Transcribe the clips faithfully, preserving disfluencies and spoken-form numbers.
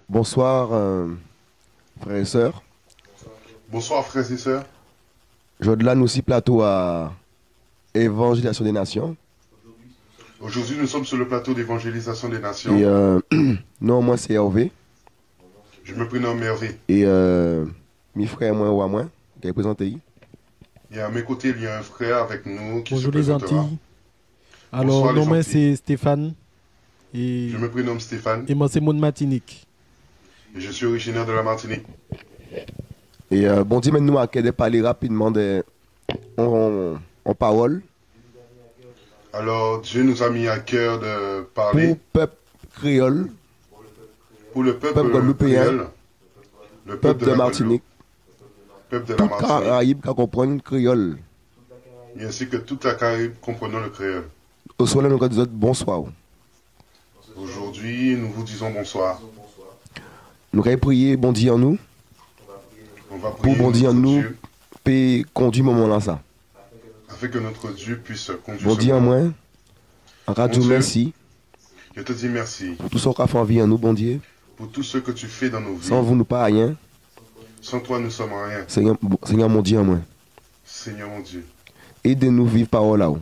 Bonsoir, euh, frères et sœurs. Bonsoir, frères et sœurs. Jòdla nou si plato a Évangélisation des Nations. Aujourd'hui, nous sommes sur le plateau d'Évangélisation des Nations. É, euh, non mwen sé Hervé. Je me prénomme Hervé. É, euh, mi frè mwen, wa mwen, ki prézanté'y. Et à mes côtés, il y a un frère avec nous qui se présentera. Bonjour les Antilles. Bonsoir les Antilles. Alò, non mwen sé Stéphane. É, je me prénomme Stéphane. É mwen sé moun Matinik. Et je suis originaire de la Martinique. É, euh, Bondyé mèt nou a kè dè palé rapidman dè on, on, on pawòl. Alors, Dieu nous a mis à cœur de parler pour pèp kréyòl, pour le peuple kréole, le peuple de la Guadeloupe, pèp dè Matinik, pèp de la Martinique, tout Karayib ka konprann kréyòl. Et ainsi que toute la Caraïbe comprenant le créole. Oswè-la nou ka di zòt bonswa. Aujourd'hui, nous vous disons bonsoir. Nou ka priyé Bondyé an nou. On va prier notre Dieu. Pou Bondyé an nou pé kondui moman-lasa. Afin que notre Dieu puisse conduire ce moment. Bondyé an mwen, an ka di'w mèsi. Mon Dieu, je te dis merci. Pou tou sa ou ka fè an vi an nou, Bondyé. Pour tout ce que tu fais dans nos vies. San vou nou pa ayen. Sans toi, nous sommes rien. Senyè, Senyè Bondyé an mwen. Seigneur mon Dieu. Édé nou viv pawòl a'w.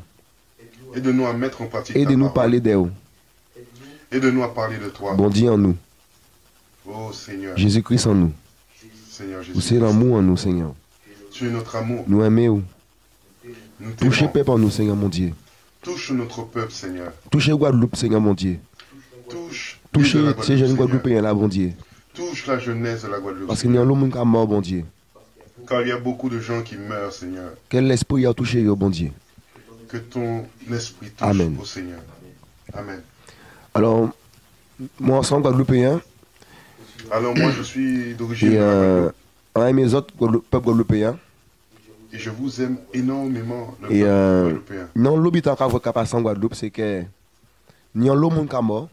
Aide-nous à mettre en pratique ta parole. Édé nou palé dè'w. Aide-nous à parler de toi. Bondyé an nou. Oh Seigneur. Jézikri an nou. Seigneur Jésus-Christ. Ou sé lanmou an nou, Senyè. Tu es notre amour. Nou enmé'w. Nous t'aimons. Touché pèp an nou, Senyè Bondyé. Touche notre peuple, Seigneur. Touché Gwadloup, Senyè Bondyé. Touche l'île de la Guadeloupe, Seigneur. Touché sé jenn gwadloupéyen-la, Bondyé. Touche la jeunesse de la Guadeloupe, Seigneur. Paskè ni anlo moun ka mò, Bondyé. Car il y a beaucoup de gens qui meurent, Seigneur. Kè Lèspri a'w touché yo, Bondyé. Que ton esprit touche, ô Seigneur. Amen. Amen. Alò, mwen sé on Gwadloupéyen. Alors, moi, je suis d'origine de la Guadeloupe. É, euh, an enmé zòt, Gwadloup-, pèp gwadloupéyen. Et je vous aime énormément, le peuple guadeloupéen. É, euh, ni anlo biten ka, ka pasé an Gwadloup, sé kè ni anlo moun ka mò.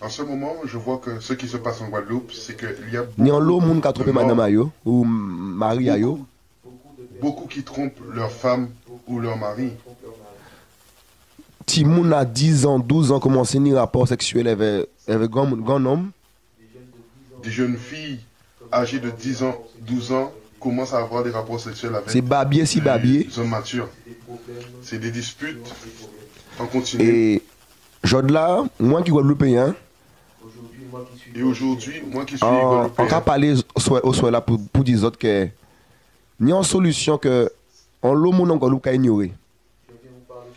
En ce moment, je vois que ce qui se passe en Guadeloupe, c'est que il y a beaucoup de morts. Ni anlo moun ka tronpé madanm a yo, ou m-, mari a yo. Beaucoup, beaucoup qui trompent leur femme ou leur mari. Timoun a dizan, douzan koumansé ni rapò sèksyèl avè, avè gran moun, gran nonm. Des jeunes filles âgées de dix ans, douze ans, commencent à avoir des rapports sexuels avec, euh, des hommes matures. Sé babyé si babyé. C'est des disputes en continu. É jòdla, mwen ki gwadloupéyen, et aujourd'hui, moi qui suis guadeloupéen, an, an ka palé oswè, oswè-la pou, pou di zòt kè ni on solisyon kè anlo moun an Gwadloup ka inyoré.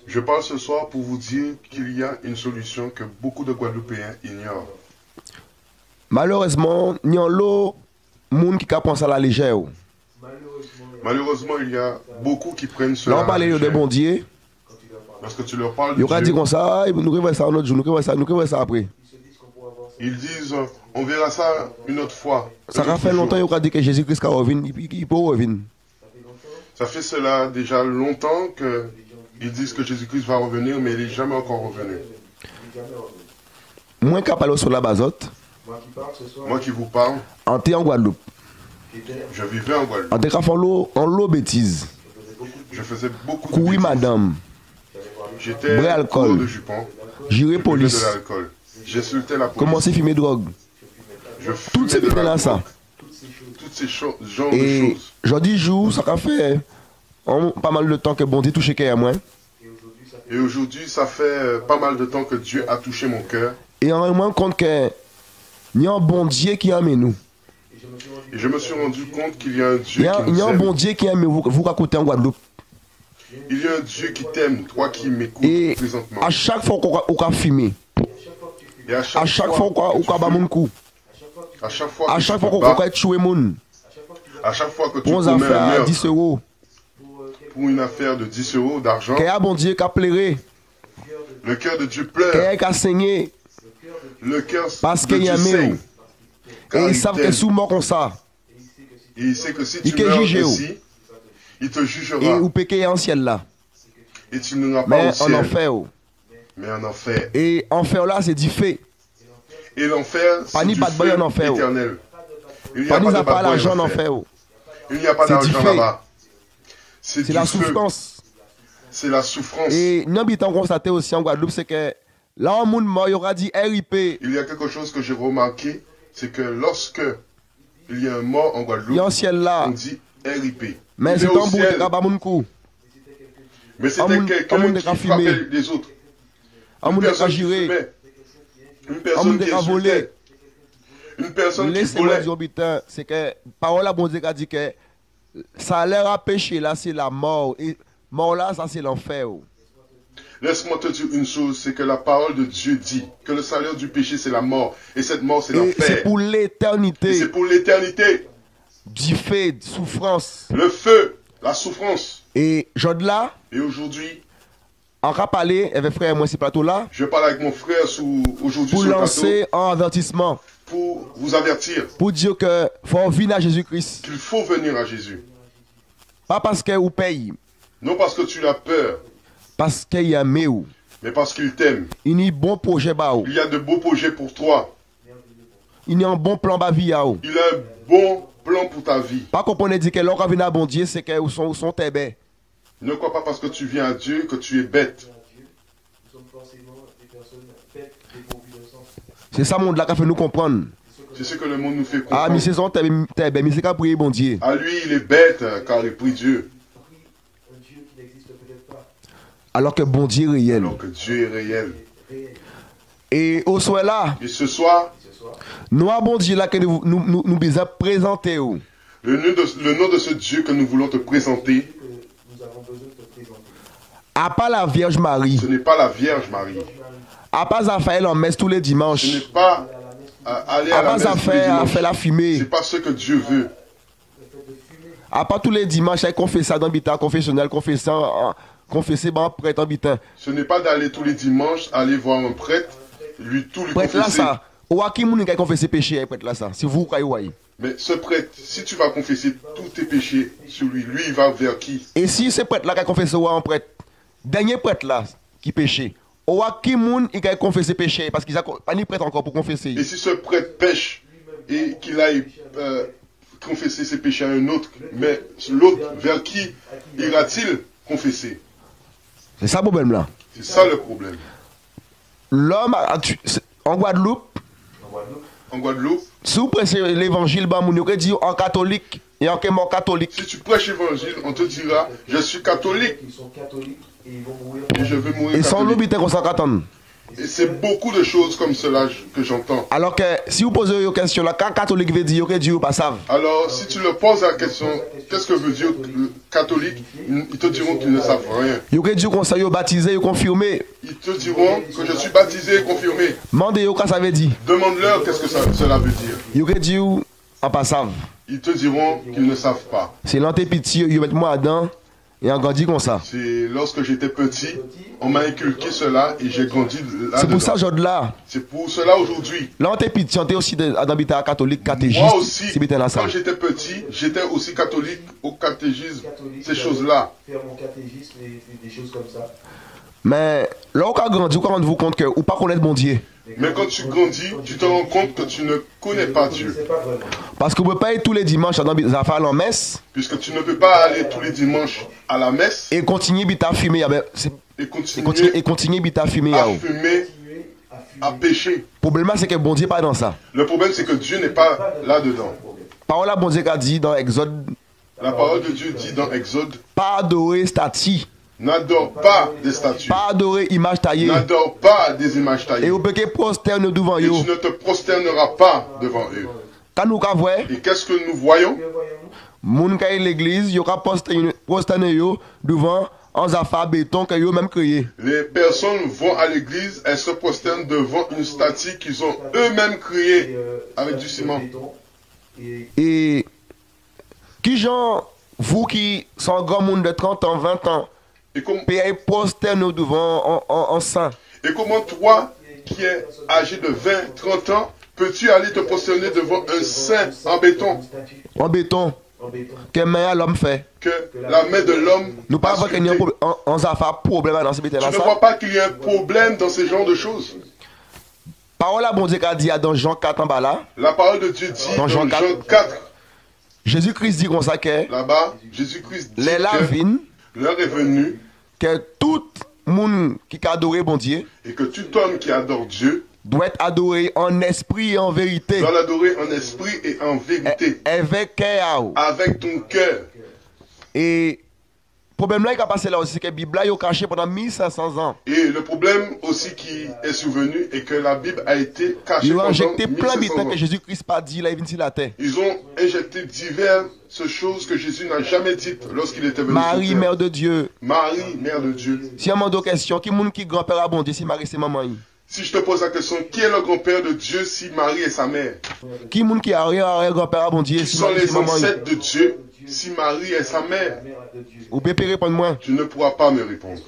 Je parle ce soir pour vous dire qu'il y a une solution que beaucoup de Guadeloupéens ignorent. Malérèzman, ni anlo moun ki ka pran sa a la léjè. Malheureusement, il y a beaucoup qui prennent cela à la légère. Lè ou palé yo dè Bondyé, lorsque tu leur parles de Dieu, yo ka di konsa, "Ah, nou ké vwè sa on lòt jou, nou ké vwè sa, nou ké vwè sa apré." Ils disent, on verra ça une autre fois, un autre jour. Sa ka fè lontan yo ka di kè Jézikri ka rèvin, i, i, i poko rèvin. Ça fait cela déjà longtemps que ils disent que Jésus-Christ va revenir, mais il n'est jamais encore revenu. Mwen ka palé oswè-la ba zòt. Moi qui vous parle, an té an Gwadloup. Je vivais en Guadeloupe. An té ka fè anlo, anlo bétiz. Je faisais beaucoup de bêtises. Kouri madanm. J'étais coureur de jupons. Bwè alkòl. Jiré polis. Je buvais de l'alcool. J'insultais la police. Koumansé fimé dwòg. Je fumais de la coke. Tout sé biten-lasa. Toutes ces cho-, genres de choses. É jòdi jou, sa ka fè on, pa mal dè tan kè Bondyé touché kè an mwen. Et aujourd'hui, ça fait, euh, pas mal de temps que Dieu a touché mon cœur. É an rann mwen kont kè ni on Bondyé ki enmé nou. Et je me suis rendu compte qu'il y a un Dieu qui nous aime. Ni on, ni on Bondyé ki enmé vou, vou ka kouté an Gwadloup. Il y a un Dieu qui t'aime, toi qui m'écoutes présentement. É a chak fwa ou ka, ou ka fimé, a chak fwa ou ka, ou ka ba moun kou, a chak fwa ou ka tjwé moun, à chaque fois que tu fais, à chaque fois que tu commets un meurtre, pou on zafè a dis éwo, pour une affaire de dix euros d'argent, kè a Bondyé ka pléré. Le cœur de Dieu pleure. Kè a'y ka sennyé. Le cœur de Dieu saigne. Paskè i enmé'w. Car il t'aime. É i sav kè si ou mò konsa, et il sait que si tu meurs ainsi, il te jugera. I ké jijé'w. É ou pé ké an syèl-la. Et tu n'iras pas au ciel. Mé an anfè. Mais en enfer. É anfè-la, sé difé. Et l'enfer, c'est du feu éternel. Pa ni bat bòy an anfè. Il n'y a pas de bad boy en enfer. Pa ni zafè lajan an anfè. Il n'y a pas d'argent là-bas. Sé difé. C'est du feu. C'est la souffrance. É on biten an konstaté osi an Gwadloup, sé kè lè on moun mò, yo ka di R I P. Il y a quelque chose que j'ai remarqué. C'est que lorsque il y a un mort en Guadeloupe, on dit R I P. Il est au ciel. Mé sé té an boug té ka ba moun kou. Mais c'était quelqu'un qui frappait les autres. An moun té ka fimé. An moun té ka jiré. Une personne qui fumait. Une personne qui insultait. Une personne qui volait. Lésé mwen di'w biten, sé ke pawòl a Bondyé ka di ke salè a péché la, sé lanmò. É mò la, sa sé lanfè. Laisse-moi te dire une chose, c'est que la parole de Dieu dit que le salaire du péché, c'est la mort. Et cette mort, c'est l'enfer. É sé pou létènité. Et c'est pour l'éternité. Difé, soufrans. Le feu, la souffrance. É jòdla, et aujourd'hui, an ka palé avèk frè mwen si plato la. Je parle avec mon frère sous, aujourd'hui sur le plateau. Pou lansé an avètisman. Pour vous avertir. Pou di ke fò vin a Jézikri. Qu'il faut venir à Jésus. Pa paske ou pè'y. Non parce que tu as peur. Paske i enmé'w. Mais parce qu'il t'aime. I ni bon pwojé ba'w. Il y a de beaux projets pour toi. I ni an bon plan ba vi a'w. Il a un bon plan pour ta vie. Pa konprann di ke lè ou ka vin a Bondyé, sé ke ou sé, ou sé on tèbè. Ne crois pas parce que tu viens à Dieu que tu es bête. Sé sa mond-la ka fè nou konprann. C'est ce que le monde nous fait comprendre. A, misyé sé on tèbè, tèbè, misyé ka priyé Bondyé. Ah, lui, il est bête, euh, car il prie Dieu. Alò ke Bondyé réyèl. Alors que Dieu est réel. É oswè-la, Et ce soir, non a Bondyé-la ke nou, nou, nou, nou bizwen prézanté'w, le nom de, le nom de ce Dieu que nous voulons te présenter, a pa la Vyèj Mari. Ce n'est pas la Vierge Marie. A pa zafè lanmès tou lé dimanch. Ce n'est pas, euh, aller à la messe tous les dimanches. A pa zafè a fè lafimé. C'est pas ce que Dieu veut. A pa tou lé dimanch, ay konfésé adan biten konfésyonèl, konfésé, an, konfésé ba prèt an biten. Ce n'est pas d'aller tous les dimanches, aller voir un prêtre, lui, tout lui confesser. Prèt-la sa, ou a ki moun i kay konfésé péché a prèt-la sa, si ou kay wè'y. Mais ce prêtre, si tu vas confesser tous tes péchés sur lui, lui, il va vers qui ? É si sé prèt-la kay konfésé ou a an prèt, dènyé prèt-la ki péché, ou a ki moun i kay konfésé péché, paske sa ko-, pa ni prèt ankò pou konfésé. Et si ce prêtre pèche et qu'il aille, euh, confesser ses péchés à un autre, mais l'autre, vers qui ira-t-il confesser ? Sé sa pwoblèm-la. C'est ça le problème. Lòm aktu-, sé, an Gwadloup, En Guadeloupe, si ou préché lévanjil ba moun, yo ké di'w an katolik, é an ké mò katolik. Si tu prêches l'évangile, on te dira, je suis catholique et je veux mourir catholique. É sé onlo biten konsa an ka tann. Et c'est beaucoup de choses comme cela que j'entends. Alò ke si ou pozé yo kèsyon-la, ka katolik vé di, yo ké di'w yo pa sav. Alors, si tu leur poses la question, qu'est-ce que veut dire, euh, catholique, ils te diront qu'ils ne savent rien. Yo ké di'w konsa yo batizé, yo konfimé. Ils te diront que je suis baptisé et confirmé. Mandé yo ka sa vé di. Demande-leur qu'est-ce que ça, cela veut dire. Yo ké di'w an pa sav. Ils te diront qu'ils ne savent pas. Sé lè an té piti, yo mèt mwen adan, é an grandi konsa. C'est lorsque j'étais petit, on m'a inculqué cela et j'ai grandi là-dedans. Sé pou sa jòdla. C'est pour cela aujourd'hui. Lè an té piti, an té osi dé, adan biten katolik, katéchis, sé biten-lasa. Moi aussi, quand j'étais petit, j'étais aussi catholique au catéchisme, ces choses-là. Faire mon catéchisme et, et des choses comme ça. Mé lè ou ka grandi, ou ka rann ou kont ke ou pa konnèt Bondyé. Mais quand tu grandis, tu te rends compte que tu ne connais pas Dieu. Paske ou pé pa ay tou lé dimanch adan bi-, zafè lanmès. Puisque tu ne peux pas aller tous les dimanches à la messe. É kontinyé biten fimé, a ben, sé, é kontinyé, é kontinyé biten fimé, à fumer, à pécher. Pwoblèm-la, sé ke Bondyé pa dan sa. Le problème, c'est que Dieu n'est pas là-dedans. Pawòl a Bondyé ka di dan Egzòd, La parole de Dieu dit dans Exode, pa adoré stati. N'adore pas des statues. Pa adoré imaj tayé. N'adore pas des images taillées. É ou pé ké pwostèné douvan yo. Et tu ne te prosterneras pas devant eux. Ka nou ka vwè? Et qu'est-ce que nous voyons? Moun ka ay légliz, yo ka pwostèné, pwostèné yo douvan an zafè béton ke yo menm kréyé. Les personnes vont à l'église, elles se prosternent devant une statue qu'ils ont eux-mêmes créée avec du ciment. É kijan vou ki sé on granmoun de trant an, ven an, pé ay pwostèné'w douvan on, on, on sen? Et comment toi, qui es âgé de vingt, trente ans, peux-tu aller te prosterner devant un saint en béton? An béton. Ke men a lòm fè. Que la main de l'homme a sculpté. Nou pa vwè ke ni on pwob-, on, on zafè pwoblèm adan sé biten-lasa? Tu ne vois pas qu'il y a un problème dans ce genre de choses? Pawòl a Bondyé ka di adan Jan kat anba la. La parole de Dieu dit dans Jean quatre. Jézikri di konsa ke, là-bas, Jésus-Christ dit que l'heure est venue, lè-la vin, ke tout moun ki ka adoré Bondyé, et que tout homme qui adore Dieu, Dwèt adoré an èspri é an vérité. Doit l'adorer en esprit et en vérité. È-, avèk kè a'w. Avec ton cœur. É pwoblèm-la ki ka pasé la osi, sé kè Bib-la yo kaché pandan mil senk san zan. Et le problème aussi qui est survenu est que la Bible a été cachée pendant mille cinq cents ans. Yo enjèkté plen biten kè Jézi Kris pa di lè i vin si latè. Ils ont injecté diverses choses que Jésus n'a jamais dites lorsqu'il était venu sur terre. Marie, mère de Dieu. Marie, mère de Dieu. Si an mandé'w kèsyon, ki moun ki granpè a Bondyé si Mari sé manman'y? Si je te pose la question, qui est le grand-père de Dieu si Marie est sa mère? Ki moun ki aryè aryè granpè a Bondyé si Mari sé manman'y? Qui sont les ancêtres de Dieu si Marie est sa mère? Ou pé pé réponn mwen. Tu ne pourras pas me répondre.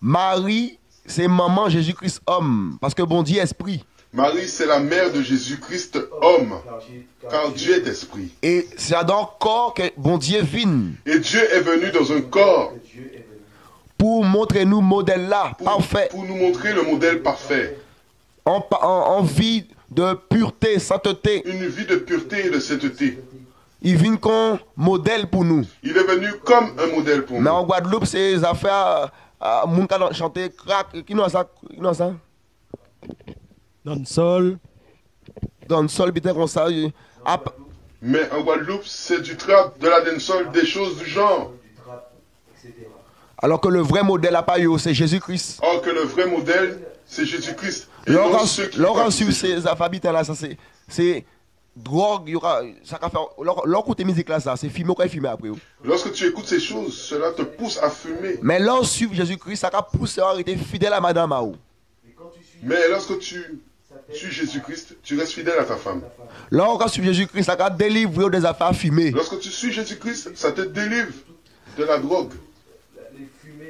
Mari sé manman Jézi Kris òm, paskè Bondyé èspri. Marie, c'est la mère de Jésus-Christ homme, car Dieu est esprit. É sé adan kò kè Bondyé vin. Et Dieu est venu dans un corps pou montré nou modèl-la pafè. Pour, pour nous montrer le modèle parfait. An pa-, an, an vi de pureté, sainteté. Une vie de pureté et de sainteté. I vin kon modèl pou nou. Il est venu comme un modèle pour nous. Mé an Gwadloup, sé zafè, a, moun ka chanté krak, ki non sa, ki non sa? Dancehall. Dancehall, biten konsa, ap- Mais en Guadeloupe, c'est du trap, de la dancehall, des choses du genre. Alò kè le vré modèl a pa yo, sé Jézi Kris. Or que le vrai modèle, c'est Jésus-Christ et non ceux qui pratiquent. Lè ou ka swiv sé zafè biten-la, sa sé, sé dwòg, yo ka, sa ka fè, lè ou, lè ou kouté mizik-lasa, sé fimé ou ka fimé apré. Lorsque tu écoutes ces choses, cela te pousse à fumer. Mé lè ou swiv Jézi Kris, sa ka pousé'w a rété fidèl a madanm a'w. Mais lorsque tu suis Jésus-Christ, tu restes fidèle à ta femme. Lè ou ka swiv Jézi Kris, sa ka délivré'w dè zafè fimé. Lorsque tu suis Jésus-Christ, ça te délivre de la drogue,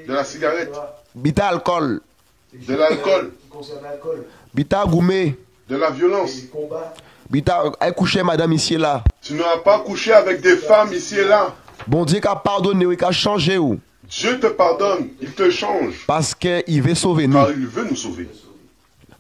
de la cigarette, biten alkòl, de l'alcool, biten goumé, de la violence, biten ay kouché madanm isi é la. Tu n'auras pas couché avec des femmes ici et là. Bondyé ka padonné'w, i ka chanjé'w. Dieu te pardonne, il te change, paskè i vé sové nou. Car il veut nous sauver.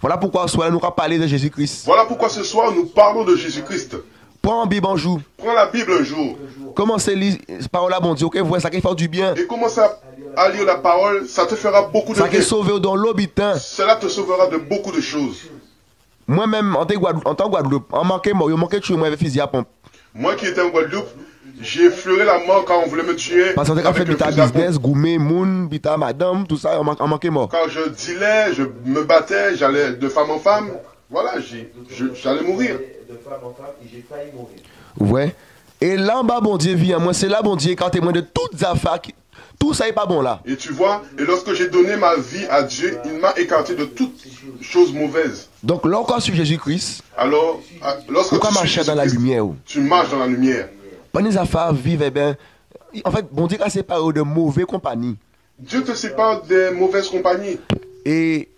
Vwala poukwa aswè-la nou ka palé dè Jézi Kris. Voilà pourquoi ce soir nous parlons de Jésus-Christ. Pran Bib an jou. Prends la Bible un jour. Koumansé li pawòl a Bondyé, ou ké vwè sa ké fè'w dibyen. Et commence à, à lire la parole, ça te fera beaucoup de bien. Sa ké sové'w dè onlo biten. Cela te sauvera de beaucoup de choses. Mwen menm, an té Gwadloup, antan Gwadloup, an manké mò, yo manké tjwé mwen avè fizi a ponp. Moi qui étais en Guadeloupe, j'ai effleuré la mort quand on voulait me tuer avec le fusil à pompe. Paskè an té ka fè biten a biznis, goumé moun, biten a madanm, tousa, an man-, an manké mò. Quand je dealais, je me battais, j'allais de femme en femme, voilà, j'ai, je, j'allais mourir. Ou vwè? É la, an ba Bondyé vi an mwen, sé la Bondyé ékaté mwen dè tout zafè ki, Tout sa ki pa bon la. Et tu vois, et lorsque j'ai donné ma vie à Dieu, il m'a écarté de toutes choses mauvaises. Donk, lè ou ka suiv Jézi Kris, alors, à, lorsque tu suis Jésus-Christ, ou ka maché dan la limyè, ou. Tu marches dans la lumière. Pa ni zafè a viv, ében, an fèt, Bondyé ka séparé'w dè mové konpanyi. Dieu te sépare des mauvaises compagnies. É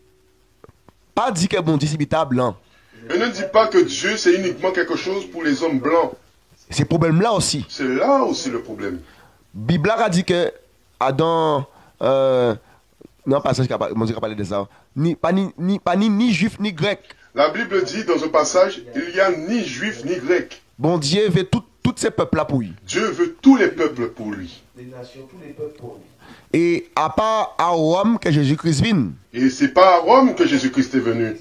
pa di ke Bondyé sé biten a blan. Et ne dis pas que Dieu, c'est uniquement quelque chose pour les hommes blancs. Sé pwoblèm-la osi. C'est là aussi le problème. Bib-la ka di ke adan, euh, nan pasaj ka pa-, Bondyé ka palé dè sa, ni, pa ni, ni, pa ni, ni Jwif, ni Grèk. La Bible dit dans un passage, il y a ni Juif ni Grec. Bondyé vé tout, tout sé pèp-la pou li. Dieu veut tous les peuples pour lui. É a pa a Wòm ke Jézi Kris vin. Et c'est pas à Rome que Jésus-Christ est venu.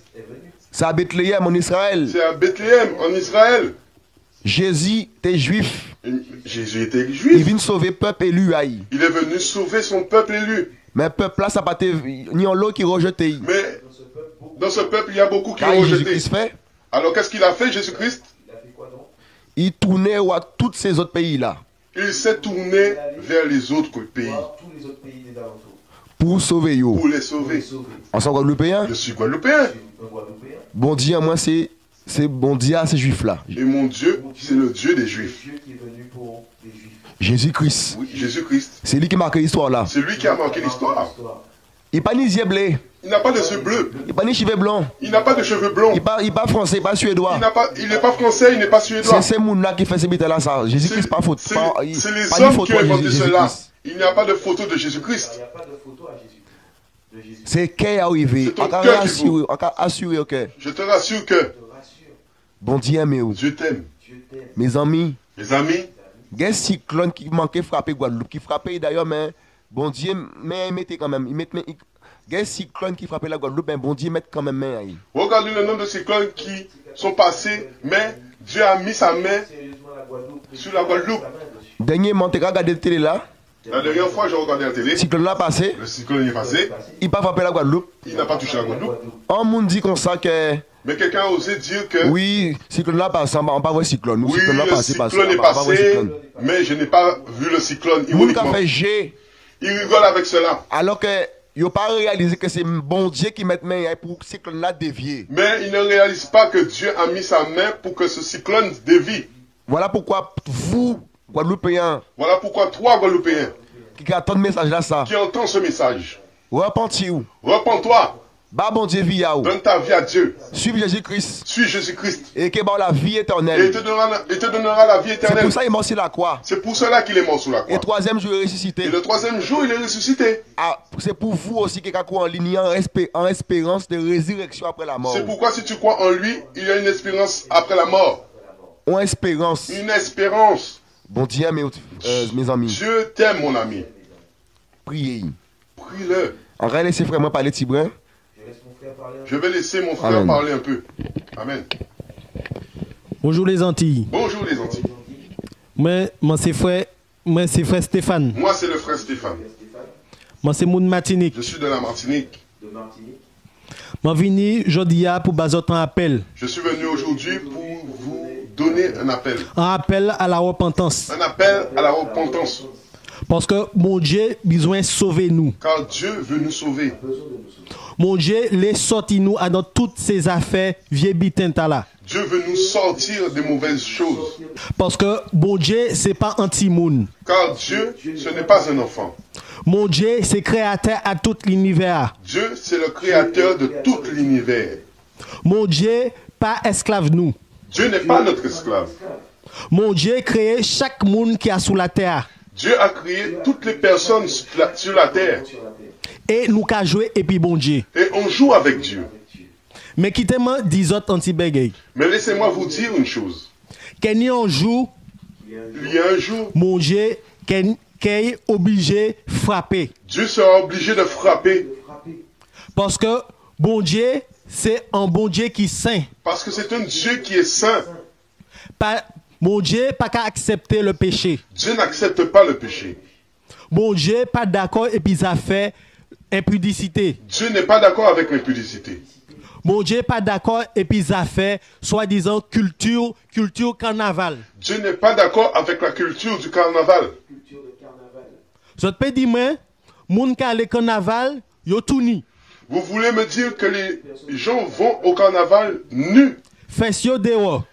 Sé a Bètléèm an Izrayèl. C'est à Bethléem, en Israël. Jézi té Jwif. Et Jésus était juif. Li vin sové pèp éli a'y. Il est venu sauver son peuple élu. Mé pèp-la, sa pa té ni onlo ki rèjété'y. Mais dans ce peuple, il y a beaucoup qui ont rejeté. Ka Jézi Kris fè? Alors, qu'est-ce qu'il a fait, Jésus-Christ ? Li tounen wè tout sé zòt péyi-la. Il s'est tourné vers les autres pays. Pou sové yo. Pour les sauver. An sé Gwadloupéyen. Je suis Guadeloupéen. Bondyé an mwen sé, sé Bondyé a sé Jwif-la. Et mon Dieu, c'est le Dieu des Juifs. Jézi Kris. Oui, Jésus-Christ. Sé li ki maké listwa-la. C'est lui qui a marqué l'histoire. Li pa ni zyé blé. Il n'a pas les yeux bleus. Li pa ni chivé blon. Il n'a pas de cheveux blonds. Li pa, li pa fransé, li pa suédwa. Il n'a pas, il n'est pas français, il n'est pas suédois. Sé, sé moun-la ki fè sé biten-lasa. Jézi Kris pa foto, pa, li pa ni foto a Jézi Kris. C'est, c'est, c'est les hommes qui ont inventé cela. Il n'y a pas de photo de Jésus-Christ. Sé kè a'w i vé. C'est ton cœur qu'il veut. An ka asiré, an ka asiré, OK. Je te rassure que Bondyé enmé'w. Dieu t'aime. Mézanmi. Mes amis. Gen siklòn ki manké frapé Gwadloup, ki frapé dayè, mé Bondyé, mé i mété kanmenm, i mèt, mé i Gen siklòn ki frapé la Gwadloup, mé Bondyé mèt kanmenm men a'y. Regardez le nombre de cyclones qui sont passés, mais Dieu a mis sa main sur la Guadeloupe. Dènyèman, té ka gadé télé la. La dernière fois, j'ai regardé la télé. Siklòn-la pasé. Le cyclone est passé. I pa frapé la Gwadloup. Il n'a pas touché la Guadeloupe. On moun di konsa ke Mais quelqu'un a osé dire que wi, siklòn-la pasé, an pa, an pa vwè siklòn. Oui, siklòn-la le pasé, pasé, cyclone est an pa, an pa vwè passé, siklòn. Mais je n'ai pas vu le cyclone. Moun ka ironiquement, fè jé. Il rigole avec cela. Alò ke yo pa réyalizé ke sé Bondyé ki mèt men a'y pou siklòn-la dévyé. Mais il ne réalise pas que Dieu a mis sa main pour que ce cyclone dévie. Voilà pourquoi vous, Gwadloupéyen, Voilà pourquoi toi, Guadeloupéen, ki ka tann mésaj-lasa, qui entends ce message, répanti'w. Repens-toi. Ba Bondyé vi a'w. Donne ta vie à Dieu. Suiv Jézikri. Suis Jésus-Christ. É ké ba'w lavi étènèl. Et il te donnera, il te donnera la vie éternelle. Sé pou sa i mò si lakwa. C'est pour cela qu'il est mort sur la croix. É twazyèm jou i résisité. Et le troisième jour, il est ressuscité. A, sé pou vou osi ki ka kwè an li, ni an èspé-, an èspérans de rézirèksyon apré lamò. C'est pourquoi si tu crois en lui, il y a une espérance après la mort. An èspérans. Une espérance. Bondyé enmé'w, euh, mézanmi. Dieu t'aime, mon ami. Priyé'y. Prie-le. An ka lésé frè mwen palé tibren. Je vais laisser mon frère Amen. Parler un peu. Amen. Bonjou Lézantiy. Bonjour les Antilles. Mwen, mwen sé frè, mwen sé frè Stéphane. Moi, c'est le frère Stéphane. Mwen sé moun Matinik. Je suis de la Martinique. Mwen vini jòdi-a pou ba zòt an apèl. Je suis venu aujourd'hui pour vous donner un appel. An apèl a la repantans. Un appel à la repentance. Paskè Bondyé bizwen sové nou. Car Dieu veut nous sauver. Bondyé lé sòti nou adan tout sé zafè vyé biten-tala. Dieu veut nous sortir des mauvaises choses. Paskè Bondyé sé pa an timoun. Car Dieu, ce n'est pas un enfant. Bondyé sé kréyatè a tout linivè-a. Dieu, c'est le créateur de tout l'univers. Bondyé pa èsklav nou. Dieu n'est pas notre esclave. Bondyé kréyé chak moun ki asou latè-a. Dieu a créé toutes les personnes sur la, sur la terre. É nou ka jwé épi Bondyé. Et on joue avec Dieu. Mé kité mwen di zòt an ti bagay. Mais laissez-moi vous dire une chose. Ké ni an jou, Il y a un jour, Bondyé ké, ké oblijé frapé. Dieu sera obligé de frapper. Paskè Bondyé sé an Bondyé ki sen. Parce que c'est un Dieu qui est saint. Pa, Bondyé pa ka aksèpté le péché. Dieu n'accepte pas le péché. Bondyé pa dakò épi zafè enpidisité. Dieu n'est pas d'accord avec l'impudicité. Bondyé pa dakò épi zafè swadizan kilti, kilti kannaval. Dieu n'est pas d'accord avec la culture du carnaval. Zòt pé di mwen, moun ka alé kannaval, yo tou ni. Vous voulez me dire que les gens vont au carnaval nus, Fès yo déwò.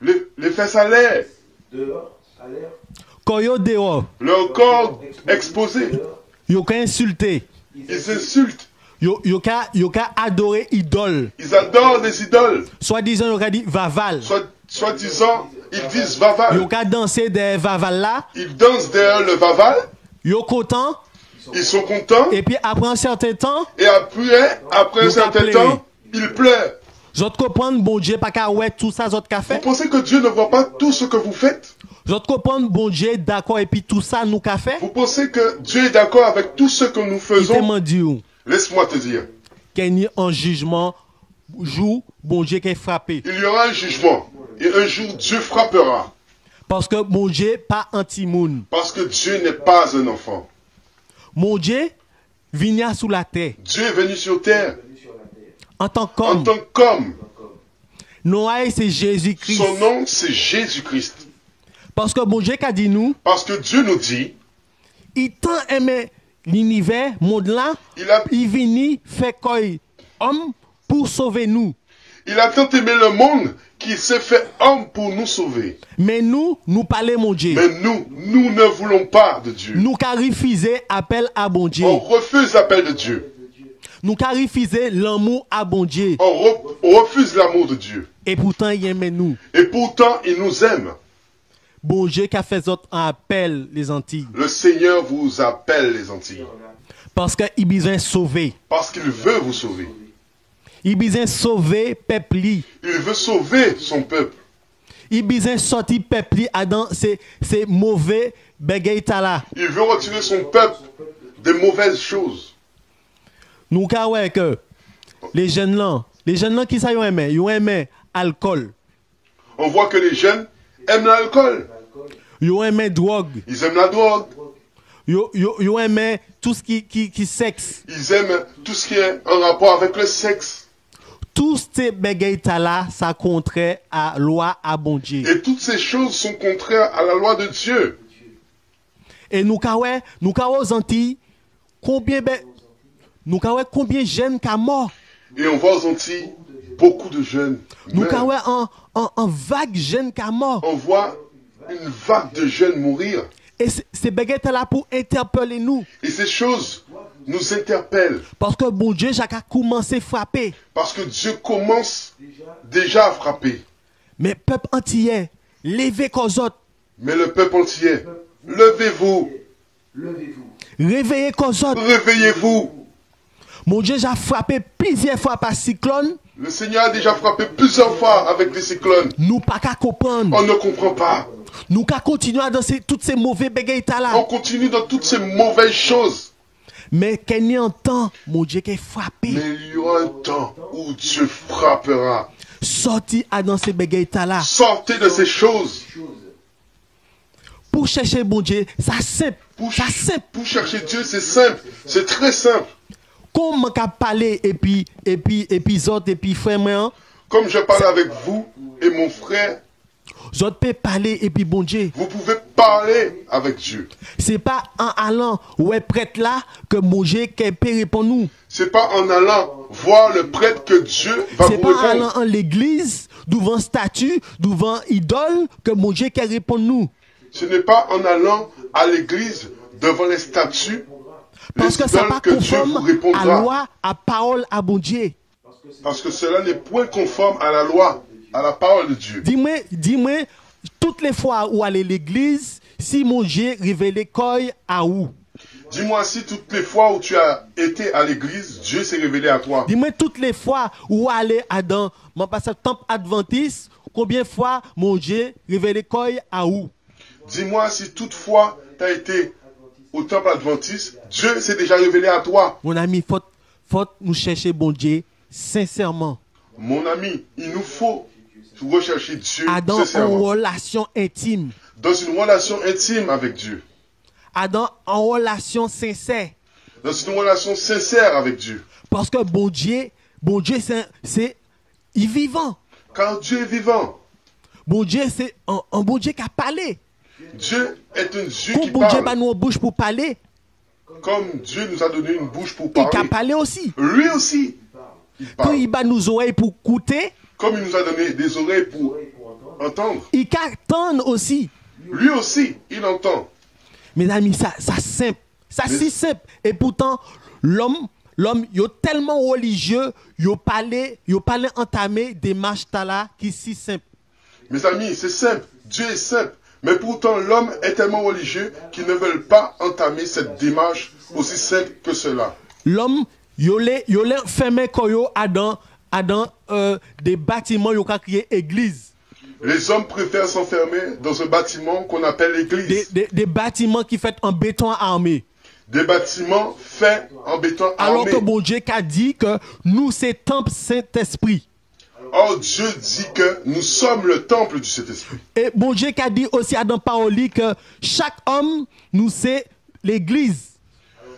Les, les fesses à l'air, Kò yo déwò. Leur corps exposé. Yo ka ensilté. Ils insultent. Yo, yo ka, yo ka adoré idòl. Ils adorent des idoles. Swadizan yo ka di vaval. Soit, soi-disant, ils disent vaval. Yo ka dansé dèyè vaval-la. Ils dansent derrière le vaval. Yo kontan. Ils sont contents. Épi apré an sèten tan, Et après, après un certain temps, ils pleurent. Zòt konprann Bondyé pa ka wè tou sa zòt ka fè? Vous pensez que Dieu ne voit pas tout ce que vous faites? Zòt konprann Bondyé dakò épi tou sa nou ka fè? Vous pensez que Dieu est d'accord avec tout ce que nous faisons? Kité mwen di'w. Laisse-moi te dire. Ké ni an jijman, jou Bondyé ké frapé. Il y aura un jugement. Et un jour, Dieu frappera. Paskè Bondyé pa an timoun. Parce que Dieu n'est pas un enfant. Bondyé vini asou latè. Dieu est venu sur terre antan k'òm. En tant qu'homme. Non a'y sé Jézikri. Son nom, c'est Jésus-Christ. Paskè Bondyé ka di nou, Parce que Dieu nous dit, i tan enmen linivè, mond-la, il a, i vini fè kò'y òm pou sové nou. Il a tant aimé le monde qu'il s'est fait homme pour nous sauver. Mé nou, nou pa lé Bondyé. Mais nous, nous ne voulons pas de Dieu. Nou ka rifizé apèl a Bondyé. On refuse l'appel de Dieu. Nou ka rifizé lanmou a Bondyé. On re-, on refuse l'amour de Dieu. É poutan i enmen nou. Et pourtant, il nous aime. Bondyé ka fè zòt an apèl, Lézantiy. Le Seigneur vous appelle, les Antilles. Paskè i bizwen sové. Parce qu'il veut vous sauver. I bizwen sové pèp li. Il veut sauver son peuple. I bizwen sòti pèp li adan sé, sé mové bagay-tala. Il veut retirer son peuple des mauvaises choses. Nou ka wè ke lé jenn-lan, lé jenn-lan kisa yo enmen? Yo enmen alkol. On voit que les jeunes aiment l'alcool. Yo enmen drog. Ils aiment la drogue. Yo, yo, yo enmen tout sa ki, ki, ki seks. Ils aiment tout ce qui est en rapport avec le sexe. Tout sé bagay-tala, sa kontrè a lwa a Bondié. Et toutes ces choses sont contraires à la loi de Dieu. É nou ka wè, nou ka wè o Zantiy, konbien ben, nou ka wè konbien jenn ka mò. Et on voit aux Antilles beaucoup de jeunes meurent. Nou ka wè an, an, an vag jenn ka mò. On voit une vague de jeunes mourir. É sé, sé bagay-tala pou entèpélé nou. Et ces choses nous interpellent. Paske Bondié ja ka koumansé frapé. Parce que Dieu commence déjà à frapper. Mé pep antiyé, lévé kò zot. Mais le peuple antillais, levez-vous. Révéyé kò zot. Réveillez-vous. Bondié ja frapé pliziè fwa pa siklòn. Le Seigneur a déjà frappé plusieurs fois avec des cyclones. Nou pa ka konprann. On ne comprend pas. Nou ka kontinié a dan sé, tout sé mové bagay-tala. On continue dans toutes ces mauvaises choses. Mé ké ni an tan Bondié ké frapé. Mais il y aura un temps où Dieu frappera. Sòti adan sé bagay-tala. Sortez de ces choses. Pou chèché Bondié, sa senp. Pou ch-, sa senp. Pour chercher Dieu, c'est simple. C'est très simple. Kon man ka palé épi, épi, épi zot, épi frè mwen an. Comme je parle avec vous et mon frère, zot pé palé épi Bondié. Vous pouvez parler avec Dieu. Sé pa an alan wè prèt-la ke Bondié ké pé réponn ou. C'est pas en allant voir le prêtre que Dieu va vous répondre. Sé pa an alan an légliz, douvan stati, douvan idol, ke Bondié ké réponn nou. Ce n'est pas en allant à l'église, devant les statues, les idoles, que Dieu vous répondra. Paske sa pa konfòm a lwa, a pawol a Bondié. Parce que cela n'est point conforme à la loi, à la parole de Dieu. Di mwen, di mwen, tout lé fwa ou alé légliz, si Bondié révélé kò'y a ou. Dis-moi si toutes les fois où tu as été à l'église, Dieu s'est révélé à toi. Di mwen tout lé fwa ou alé adan, man pa sav, tanp advantis, konbien fwa Bondié révélé kò'y a ou. Dis-moi si toutefois t'as été au temple adventiste, Dieu s'est déjà révélé à toi. Mon ami, fok, fok nou chèché Bondié sensèman. Mon ami, il nous faut rechercher Dieu sincèrement. Adan an relasion entim. Dans une relation intime avec Dieu. Adan an relasion sensè. Dans une relation sincère avec Dieu. Paske Bondié, Bondié sé, sé, i vivan. Car Dieu est vivant. Bondié sé an, an Bondié ka palé. Dieu est un Dieu qui parle. Kon Bondié ba nou an bouch pou palé. Comme Dieu nous a donné une bouche pour parler. I ka palé osi. Lui aussi, il parle. Kon i ba nou zorey pou kouté. Comme il nous a donné des oreilles pour entendre. I ka tann osi. Lui aussi, il entend. Mézanmi, sa, sa senp. Sa si senp. É poutan, lòm, lòm, yo telman relijié, yo pa lé, yo pa lé antamé démach-tala ki si senp. Mes amis, c'est simple. Dieu est simple. Mais pourtant, l'homme est tellement religieux qu'ils ne veulent pas entamer cette démarche aussi simple que cela. Lòm, yo lé, yo lé fèmen kò yo adan, adan, euh, dé batiman yo ka kriyé égliz. Les hommes préfèrent s'enfermer dans un bâtiment qu'on appelle l'église. Dé, dé, dé batiman ki fet an béton armé. Des bâtiments faits en béton armé. Alò ke Bondié ka di ke nou sé tanp Sentespri. Or, Dieu dit que nous sommes le temple du Saint-Esprit. É Bondié ka di osi adan pawol li ke chak òm nou sé légliz.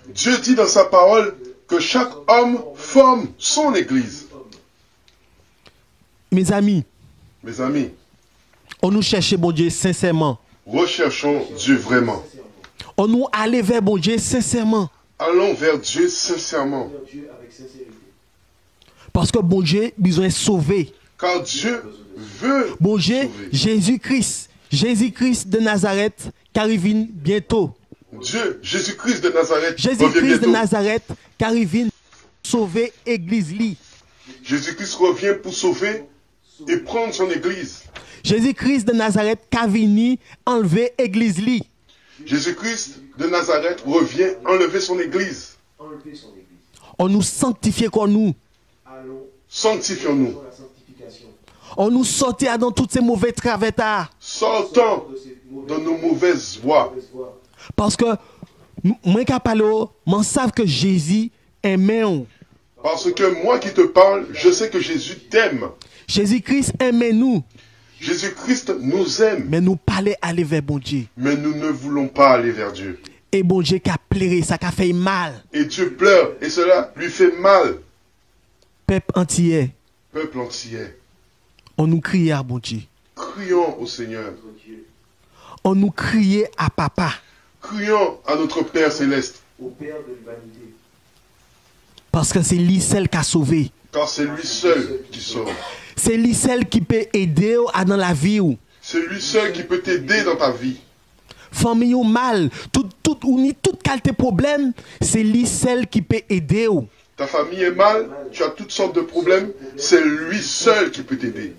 Dieu dit dans sa parole que chaque homme forme son église. Mézanmi. Mes amis. Annou chèché Bondié sensèman. Recherchons Dieu vraiment. Annou alé vè Bondié sensèman. Allons vers Dieu sincèrement. Paske Bondié bizwen sové. Car Dieu veut sauver. Bondié, Jézi Kris, Jézi Kris de Nazarèt ka rivin bientò. Dieu, Jésus-Christ de Nazareth, revient bientôt. Jézi Kris de Nazarèt ka rivin sové égliz li. Jésus-Christ revient pour sauver et prendre son église. Jézi Kris de Nazarèt ka vini anlvé égliz li. Jésus-Christ de Nazareth revient enlever son église. Annou sanktifié kò nou. Sanctifions-nous. Annou sòti adan tout sé mové travè-tala. Sortons de nos mauvaises voies. Paske m-, mwen ka palé'w, mwen sav ke Jézi enmen'w. Parce que moi qui te parle, je sais que Jésus t'aime. Jezi Kris enmen nou. Jésus-Christ nous aime. Men nou pa lé alé vè Bondié. Mais nous ne voulons pas aller vers Dieu. É Bondié ka pléré, sa ka fè'y mal. Et Dieu pleure, et cela lui fait mal. Pèp antiyé. Peuple antillais. Annou kriyé a Bondié. Crions au Seigneur. Annou kriyé a Papa. Crions à notre Père céleste. Paskè sé li sèl ka sové. Car c'est lui seul qui sauve. Sé li sèl ki pé édé'w adan lavi'w. C'est lui seul qui peut t'aider dans ta vie. Fanmi'w mal, tout, tout, ou ni tout kalité pwoblèm, sé li sèl ki pé édé'w. Ta famille est mal, tu as toutes sortes de problèmes, c'est lui seul qui peut t'aider.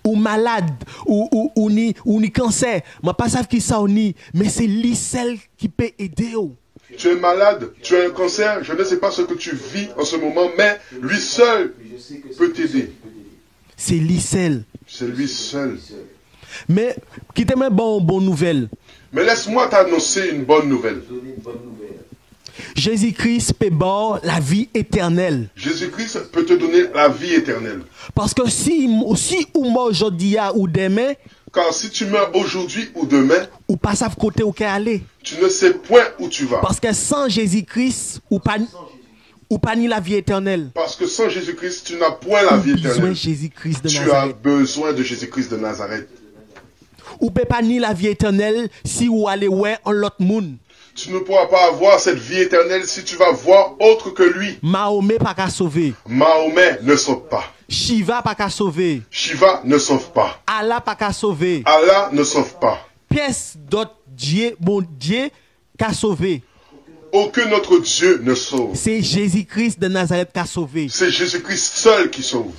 Ou malad, ou, ou, ou ni, ou ni kansè, man pa sav kisa ou ni, men sé li sèl ki pé édé'w. Tu es malade, tu as un cancer, je ne sais pas ce que tu vis en ce moment, mais lui seul peut t'aider. Sé li sèl. C'est lui seul. Men, kité mwen ba'w bon nouvèl. Mais laisse-moi t'annoncer une bonne nouvelle. Jezi Kris pé ba'w lavi étènèl. Jésus-Christ peut te donner la vie éternelle. Paskè si, si ou mò jòdi-a ou dèmen, Car si tu meurs aujourd'hui ou demain, ou pa sav koté ou ké alé. Tu ne sais point où tu vas. Paskè san Jezi Kris, ou pa, ou pa ni lavi étènèl. Parce que sans Jésus-Christ, tu n'as point la vie éternelle. Ou bizwen Jezi Kris de Nazarèt. Tu as besoin de Jésus-Christ de Nazareth. Ou pé pa ni lavi étènèl si ou alé wè on lòt moun. Tu ne pourras pas avoir cette vie éternelle si tu vas voir autre que lui. Mahomè pa ka sové. Mahomet ne sauve pas. Shiva pa ka sové. Shiva ne sauve pas. Allah pa ka sové. Allah ne sauve pas. Pyès dòt Dié, Bondié, ka sové. Aucun autre Dieu ne sauve. Sé Jezi Kris de Nazarèt ka sové. C'est Jésus-Christ seul qui sauve.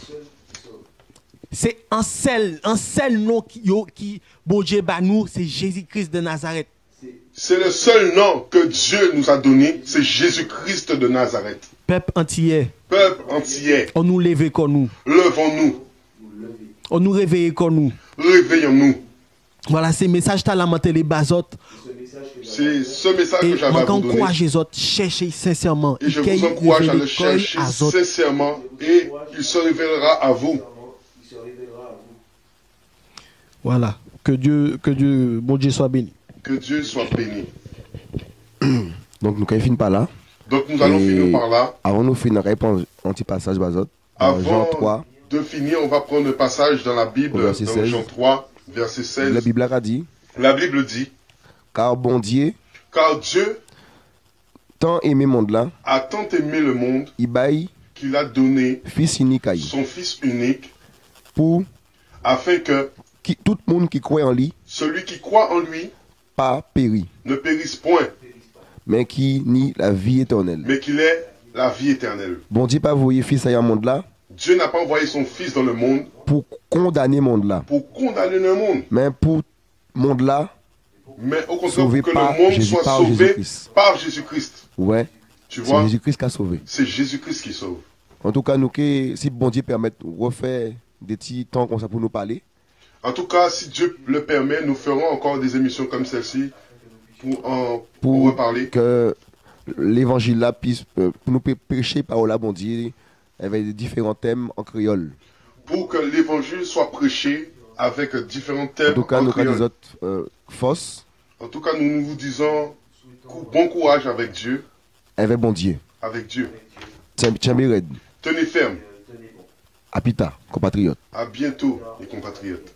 Sé on sèl, on sèl non ki, yo, ki Bondié ba nou, sé Jezi Kris de Nazarèt. C'est le seul nom que Dieu nous a donné, c'est Jésus-Christ de Nazareth. Pèp antiyé. Peuple antillais, Annou lévé kò nou. Levons-nous. Annou révéyé kò nou. Réveillons-nous. Vwala, sé mésaj-tala man té lé ba zòt. C'est ce message que j'avais à vous donner. É man ka ankourajé zòt, chèché sensèman. Et je vous encourage à le chercher sincèrement et il se révélera à vous. Voilà. Que Dieu, que Dieu, Bondié soit béni. Que Dieu soit béni. Donk nou kay fin pa la. Donc nous allons finir par là. Avan nou fini, nou kay pran on ti pasaj ba zòt. Dans Jean trois, de finir, on va prendre le passage dans la Bible, au verset seize. Dans Jean trois, verset seize. La Bib la ka di, La Bible dit, Car Bondié, car Dieu tan enmen mond-la, a tant aimé le monde, i bay, qu'il a donné, Fis inik a-y, son Fils unique, pou, afin que, ki, tout moun ki kwè an li, celui qui croit en lui, pa péri, ne périsse point, men ki ni lavi étènèl. Mais qu'il ait la vie éternelle. Bondié pa voyé Fis a-y an mond-la, Dieu n'a pas envoyé son Fils dans le monde, pou kondané mond-la, pour condamner le monde, men pou mond-la, mais au contraire, pour que le monde soit sauvé par Jésus-Christ. Sové pa Jézi Kris. Ou wè, tu vois, sé Jézi Kris ka sové. C'est Jésus-Christ qui sauve. Antouka, nou ké, si Bondié pèmet, rifè dé ti tan kon sa pou nou palé. En tout cas, si Dieu le permet, nous ferons encore des émissions comme celle-ci pour en, pour reparler. Pou ke lévanjil-la pwis, euh, pou nou pé préché pawòl a Bondié, avèk diféran tèm an kréyòl. Pour que l'évangile soit prêché avec différents thèmes en créole. Antouka, nou ka di zòt, euh, fòs. En tout cas, nous, nous vous disons cou-, bon courage avec Dieu. Avèk Bondié. Avec Dieu. Tyen-, tyenbé rèd. Tenez ferme. A pli ta, konpatriyòt. À bientôt, les compatriotes.